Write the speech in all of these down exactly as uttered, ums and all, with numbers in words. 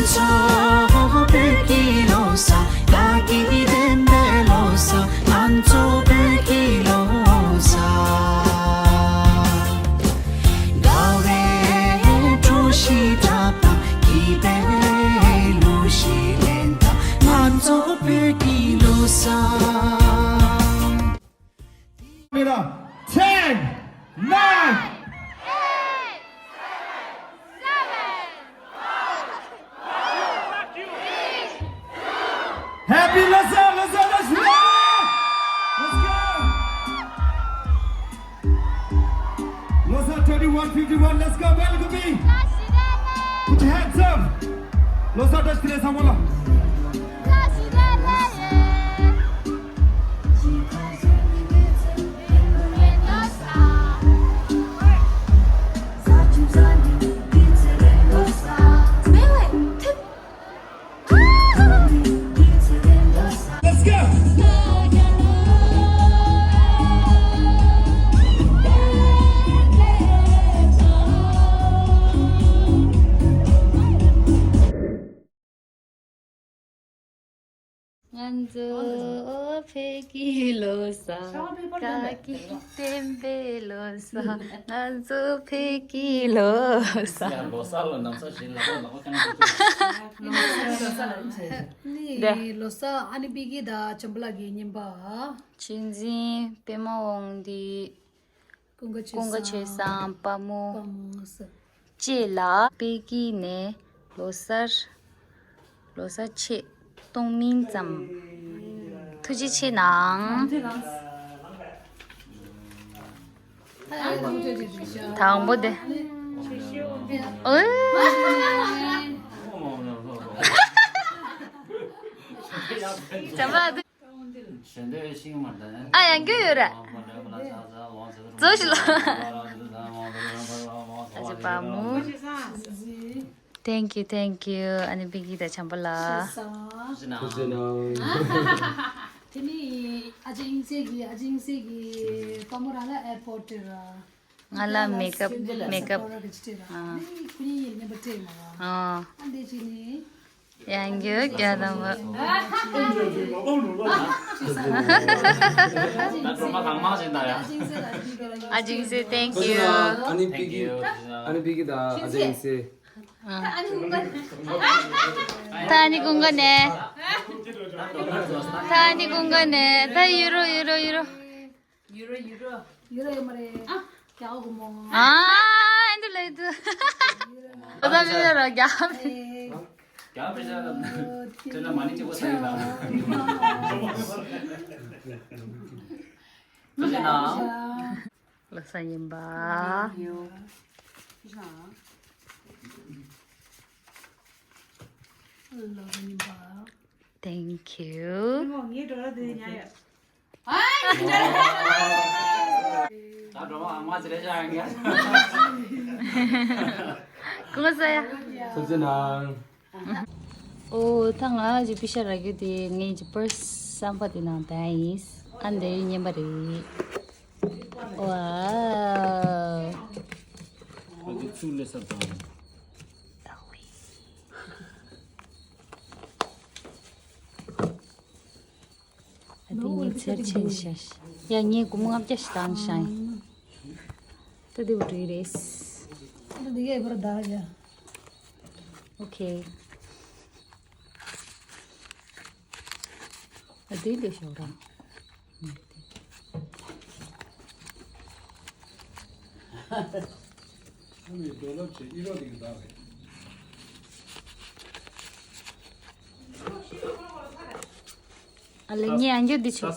ཚོ་བོད་ཀྱི་ལོ་གསར། དགའ་སྐྱིད་ལྡན་པའི་ལོ་གསར། ང་ཚོ་བོད་ཀྱི་ལོ་གསར། དགའ་བའི་གྲོ་ཞིག་བཀྲ་བ་དང་། སྐྱིད་པའི་གླུ་ཞིག་ལེན་དང་། ང་ཚོ་བོད་ཀྱི་ལོ་གསར། Ten, nine. Happy Losar, Losar, Losar! Let's go! Losar twenty-one fifty-one, let's go, welcome me! Put your hands up! Losar dash three, someone. Let's go! ང་ཚོ་བོད་ཀྱི་ལོ་གསར། དགའ་སྐྱིད་ལྡན་པའི་ལོ་གསར། ང་ཚོ་བོད་ཀྱི་ལོ་གསར། ཡ་ལོ་གསར་ལ་ནམ་ས་ཞིག་ལ་ལོ་གང་ནི་ལོ་གསར་ཨ་ནི་པི་ཀི་དང་བྱམས་པ་ལགས་ཀྱིས་བརྙན་པར། ཆོས་འཛིན་པད་མ་དབང་འདུས། ཀུན་དགའ་ཆོས་ཀུན་དགའ་ཆོས་བཟང་། བཟང་། དཔའ་མོ། དཔའ་མོ་ཟེར། བཅས་ལ་པེ་ཀི་ནས་ལོ་གསར། ལོ་གསར་ཆེད་གཏོང་མིང་ཙམ། ཐུགས་རྗེ་ཆེ་གནང་། དང་པོ་དེ། ཨོའི། བྱམས་པ་ལགས། ཨ་ཡང་རྒྱུ་ཡོད་ར། ཛོ་ཞི་ལོ། ཨ་ཅེ་པ་མུ། Thank you, thank you. ཨ་ནི་པི་ཀི་དང་བྱམས་པ་ལགས། ཐུགས་རྗེ་གནང་། དེ་ནི་ཨ་ཅེ་ཨིན་སེ་གི་ཨ་ཅེ་ཨིན་སེ་གི་དཔའ་མོ་རང་ལ་ཨེར་པོར་ཊི་ར། ང་ལ་མེག་ཨབ་མེག་ཨབ། ཨ་ནི་ཁོ་གཉིས་ཡིན་ཉན་པ་སྤྲད་མ་ར། ཨ་འདི་ཅི་ནི། ཡང་རྒྱུ་རྒྱ་དང་བ། ཨ་ཅིང་སེ། ཨ་ཅིང་སེ། Thank you. ཨ་ནི་པི་ཀི། ཨ་ནི་པི་ཀི་དང་ཨ་ཅིང་སེ། ད་ཨ་ནི་ཀུན་དགའ་ནས། ད་ཨ་ནི་ཀུན་དགའ་ནས། ད་ཡུ་རོ་ཡུ་རོ་ཡུ་རོ། ཡུ་རོ་ཡུ་རོ། ཡུ་རོ་ཡོད་མ་རེད། ཨ། རྒྱ་གོ་མོ། ཨ། ཨེ་འདི་ལ་ཡོད་དུ། ཨོ་ད་མི་ལ་རོ་རྒྱ་མི། རྒྱ་མི་ཤ་ལ། ཁྱེད་ལ་མ་ཎི་གཅིག་པོ་ས་ཡིན་ན། ཐུགས་རྗེ་གནང་། ལོ་གསར་ཡིན་པ། ལོ་གསར་ཡིན་པ། Thank you. ངའི་འགྲོ་ར་དེ་ཉར་ཡོད། ད་འགྲོ་མ་ཨ་མ་ཟེར་ཡ་ཡང་ངས། ཀུ་ས་ཡ། ཐུགས་རྗེ་གནང་། ཨོ་ད་ང་ཅི་པི་ཤ་ར་གི་དེ་ངའི་ཅི་པར་སི་བསམ་པ་དེ་ནང་ད་ཡིན། ཨ་འདི་ཉན་པ་རེད། ཝའོ། ཨ་ཅི་ཚུགས་ལས་ས་དང་། ཨ་དེ་ངས་ཚེར་ཆེན་ཤ་ཤ། ཡ་ངས་སྒོར་མོ་ལྔ་བརྒྱ་ཞིག་བཏང་ཤ་ཡིན། ད་དེ་བུ་འགྲིག་རེད། ཨ་དེ་གས་བར་ད་ཡ། ཨོ་ཁེ། ཨ་དེ་ལས་ཤོག་ར། ཨ་ལེ་ངས་ཨ་འགྱོ་འདི་ཆོག་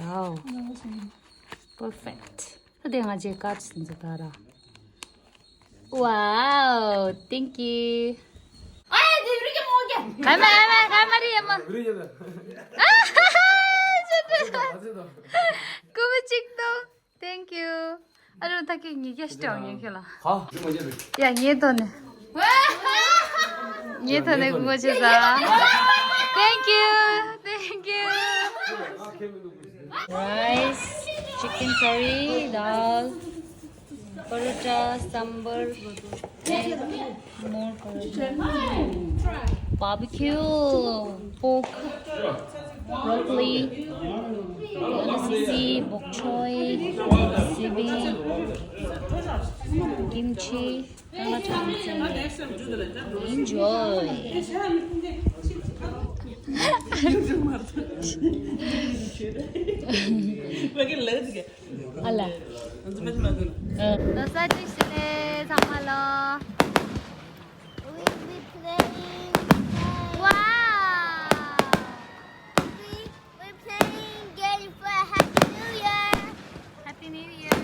ཨའོ། Perfect. ད་དེ་ང་ཅེ་ཀ་ཙི་འཛི་ད་ར། Wow, thank you. ཨ་ཡ་དེ་རི་ཀེ་མོ་ཀེ། ག་མ་ག་མ་ག་མ་རི་ཡ་མ། ཀུ་བ་ཅིག་ཏོ། Thank you. ཨ་རོ་ད་ཀེ་ཉི་ཀེ་སྟོང་ཉི་ཀེ་ལ། ཡ་ངེ་ཏོ་ནེ། ངེ་ཏོ་ནེ་ཀུ་བ་ཅིག་ཟ། Thank you. Thank you. Nice. Chicken curry, dal, parota, sambar, egg, more parota, barbecue, pork, broccoli, sisi, bok choy, sibi, kimchi. Enjoy. ཨ་ལ། ལོ་གསར་བཀྲ་ཤིས་བདེ་ལེགས་ཚང་མ་ལ། We'll be playing. Wow. We're playing game for Happy New Year. Happy New Year.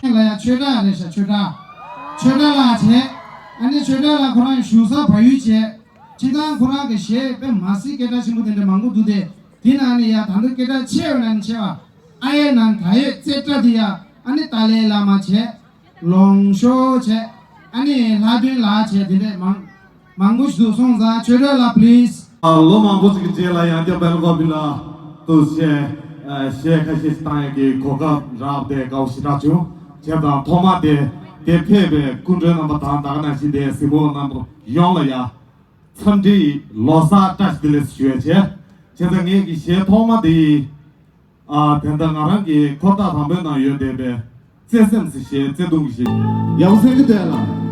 ལ་ཡ་ཆོས་གྲགས་རེད་ཤག་ཆོས་གྲགས། ཆོས་གྲགས་ལགས་བྱས། ཨ་ནི་ཆོས་གྲགས་ལགས་ཁོ་རང་བཞུགས་ས་བལ་ཡུལ་བྱས། སྤྱིར་བཏང་ཁོ་རང་གི་གཞས་དཔེ་མ་སྲིད་སྐད་གྲགས་ཆེན་པོ་དེ་འདྲ་མང་པོ་འདུག་སྟེ། དེ་ནང་ནས་ཡ་ད་ལྟ་སྐད་གྲགས་ཆེ་བའི་ནང་ནས་ཆེ་བ། ཨ་ཡེ་ནང་ད་ཡོད་རྩེ་གྲགས་དེ་ཡ། ཨ་ནི་ཏཱ་ལའི་བླ་མ་བྱས། ལོང་ཤོ་བྱས། ཨ་ནི་ལྷ་དོན་ལགས་བྱས། དེ་འདྲས་མང་མང་པོ་ཞིག་འདུག་སོང་ཙང་ཆོས་གྲགས་ལགས་པི་ལིས། ལོ་མང་པོ་ཞིག་གི་རྗེས་ལ་ཡང་བསྐྱར་སྦེལ་ཀོབ་ལ་དུ་གཞས་གཞས་ཁ་ཤས་ཤིག་བཏང་ཡག་གི་གོ་སྐབས་རག་སྟེ་དགའ་བོ་ཞེ་དྲག་བྱུང་། བྱས་ཙང་ཐོག་མ་དེ་དེ་ཕེབས་པའི་སྐུ་མགྲོན་རྣམ་པ་དང་ད་ག་ནང་བཞིན་དེ་གཟིགས་མོ་བ་རྣམ་པ་ཡོངས་ལ་ཡ་འཚམས་འདྲི་ལོ་གསར་བཀྲ་ཤིས་བདེ་ལེགས་ཞུ་ཡ་བྱས། བྱས་ཙང་ངེད་ཀྱི་གཞས་ཐོག་མ་དེ་ཨ་དེ་འདྲ་ང་རང་གི་འཁོར་ཐག་དང་པོའི་ནང་ཡོད་བསྡད་པའི་བརྩེ་སེམས་སི་གཞས་བརྩེ་དུང་གི་གཞས་ཡག་པོ་གསན་གི་འདུག་ལ།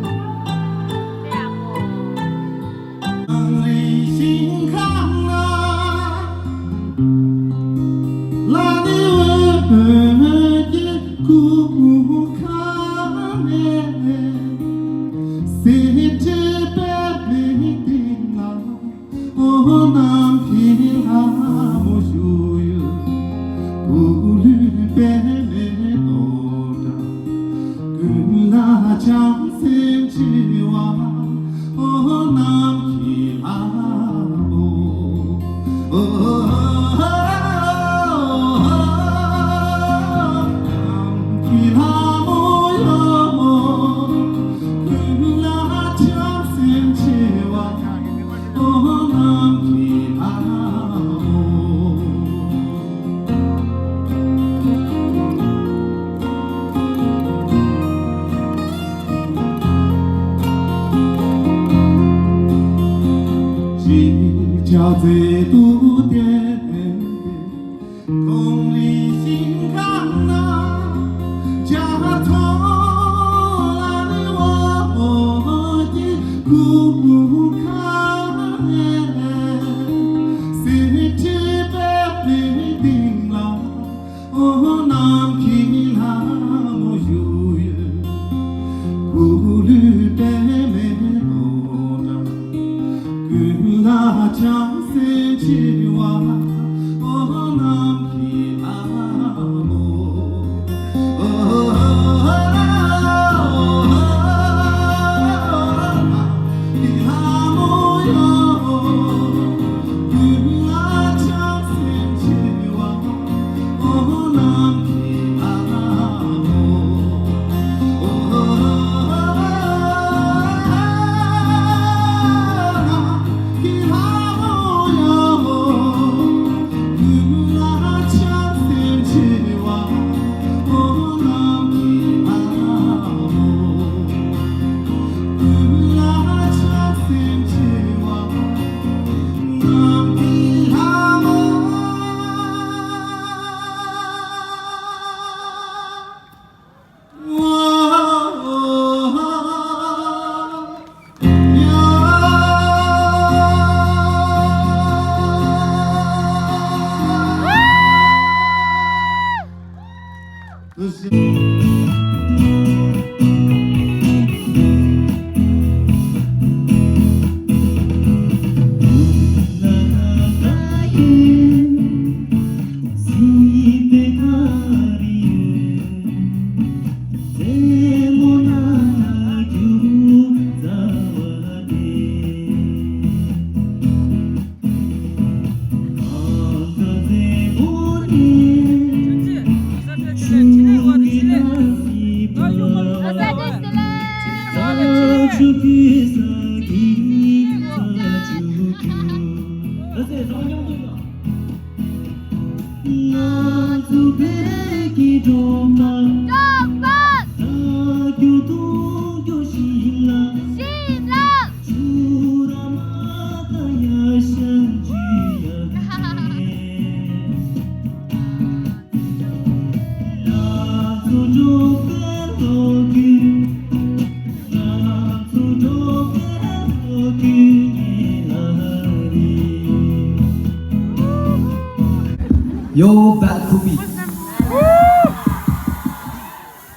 Yo, Bad Kubi.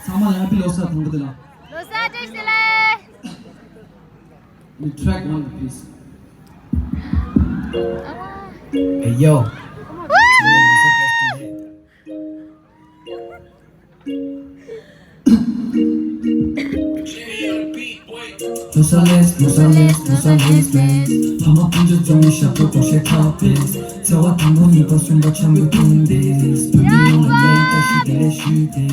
ཚང་མ་ལ་Happy ལོ་གསར་དང་པོ་དེ་ལ། ལོ་གསར་བཀྲ་ཤིས་བདེ་ལེགས། Track one, please. Hey, yo. ལོ་གསར་ལེགས། ལོ་གསར་ལེགས། ལོ་གསར་ལེགས་ལེགས། ཕ་མ་སྤུན་མཆེད་ཚང་མའི་ཞབས་བྲོ་སྒྲོག་བཤད་ཁ་བེས། ཚེས་པ་དང་པོ་གཉིས་པ་གསུམ་པ་འཆམ་གྱི་ཀུན་བདེས། བོད་མི་ཡོངས་ལ་ངས་བཀྲ་ཤིས་བདེ་ལེགས་ཞུས་ཏེ།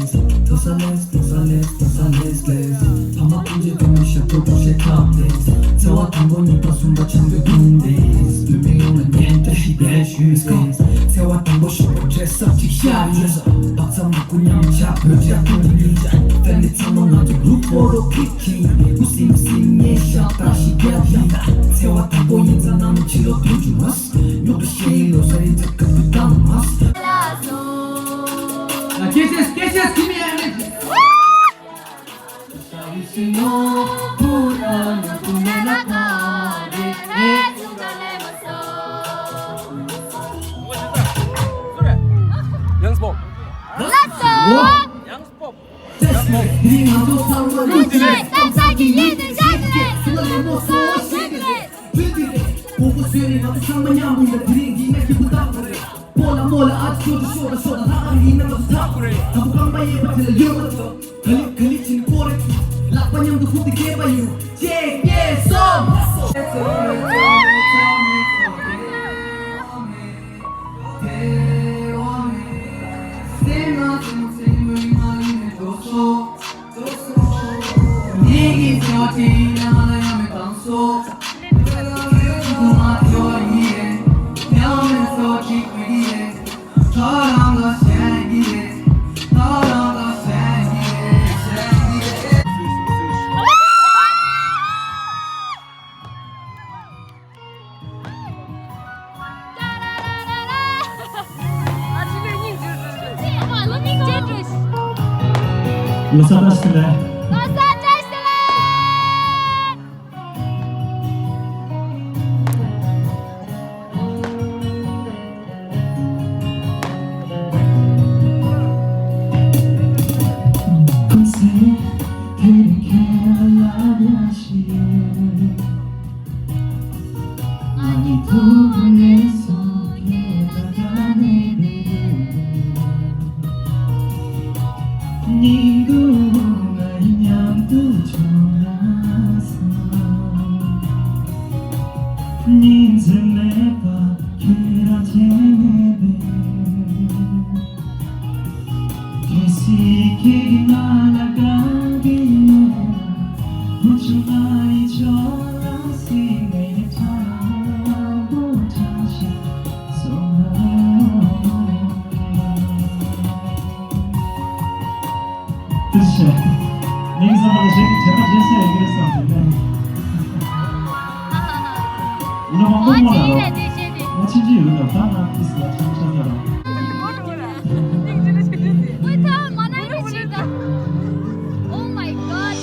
ལོ་གསར་ལེགས། ལོ་གསར་ལེགས། ལོ་གསར་ལེགས་ལེགས། ཕ་མ་སྤུན་མཆེད་ཚང་མའི་ཞབས་བྲོ་སྒྲོག་བཤད་ཁ་བེས། ཚེས་པ་དང་པོ་གཉིས་པ་གསུམ་པ་འཆམ་གྱི་ཀུན་བདེས། བོད་མི་ཡོངས་ལ་ངས་བཀྲ་ཤིས་བདེ་ལེགས་ཞུས་ཏེ། ཚེས་པ་དང་པོ་ཞོགས་པ་བྲེལ་ཟ་གཅིག་ཤར་ཡོད་ས། བག་ཚ་མ་ཁུ་མཉམ་ཆགས་བོད་རྒྱ་ཐུན་གཉིས་ཆགས། ཕེ་མི་ལི་ཚང་མ་ང་ཚོ་གུ་རུབ་ཕོ་ཊོ་ཁིག་ཅིག་ཡིན། ཧུ་སིམ་སིམ་ངས་ཤ་སྟག་ཞིག་རྒྱབ་ཡིན། ཚེས་པ་དང་པོ་ཡིན་ཙང་ནང་མི་ཕྱི་ལོགས་ཐོན་བཅུག་མ་སོང་། རྙོག་དྲ་བཤད་ཡིན་ལོ་གསར་ཡིན་ཙང་སྐབས་བུ་བཏང་མ་སོང་། Yes, yes, yes, give me a minute. Young Spop. Young Spop. ལོ་གསར་བཀྲ་ཤིས་བདེ་ལེགས། ལོ་གསར་བཀྲ་ཤིས་བདེ་ལེགས། ཐུགས་རྗེ་ཆེ། ངས་བསམ་པ་ལ་གཞན་གྱིས་དྲན་པ་དྲན་ས་ཡོད་ཀྱི་རེད་བསམ་བྱུང་ནས། ང་མང་པོ་སྔོན་ལ་རོ། ང་ཕྱིན་ཅི་ཡོད་ལ་ད་ང་ཏིས་ལ་ཆང་ཆ་ས་ར། Oh my god.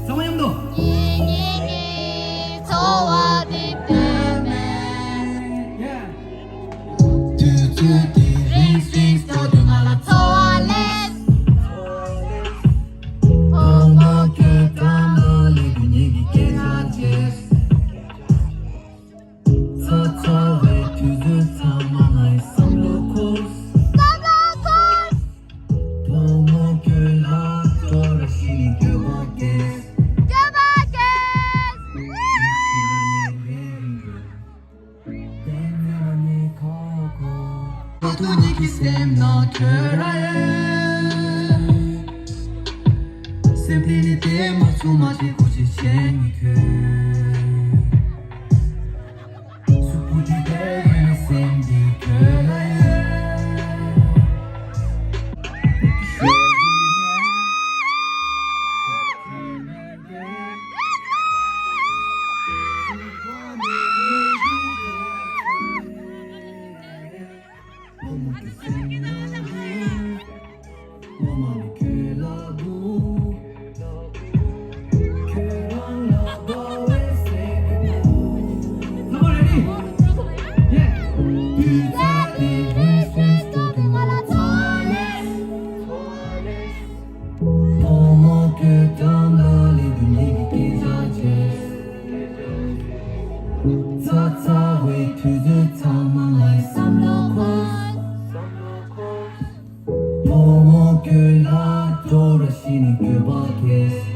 ཚང་མ་མཉམ་དུ། ངེད་གཉིས་ཀྱི་འཚོ་བ་འདི་བདེན་མེད། དུས་ཚོད་འདི་རིང་རིང་སོ་དུས་ང་ལ་འཚོ་བ་ལས། ཕོ་མོ་ཁྱོད་དང་ལོ་ལེགས་དུས་ངེད་ཀྱི་སྐད་ཆ་བྱེད། ཚ་ཚ་བའི་དུས་ཚོད་ཚང་མ་ངའི་བསམ་བློ་འཁོར། བསམ་བློ་འཁོར། ཕོ་མོ་ཁྱོད་ལ་སྤྲོ་ར་ཤི་ནས་འགྱོད་པ་སྐྱེས། འགྱོད་པ་སྐྱེས། ད་དུང་ཉིད་ཀྱི་སེམས་ནང་ཁྱོད་ར་ཡོད། སེམས་དེ་ནི་དེ་མ་བྱུང་མ་ཤེས་ཁུ་ཆེ་ཤེས་ནི་ཁྱོད། སུ་པུ་ཏི་དེ་ཡོད་ན་སེམས་འདི་ཁྱོད་ལ་ཡོད། ཚ་ཚ་བའི་དུས་ཚོད་ཚང་མ་ངའི་བསམ་བློ་འཁོར། ཕོ་མོ་ཁྱོད་ལ་སྤྲོ་ར་ཤི་ནས་འགྱོད་པ་སྐྱེས།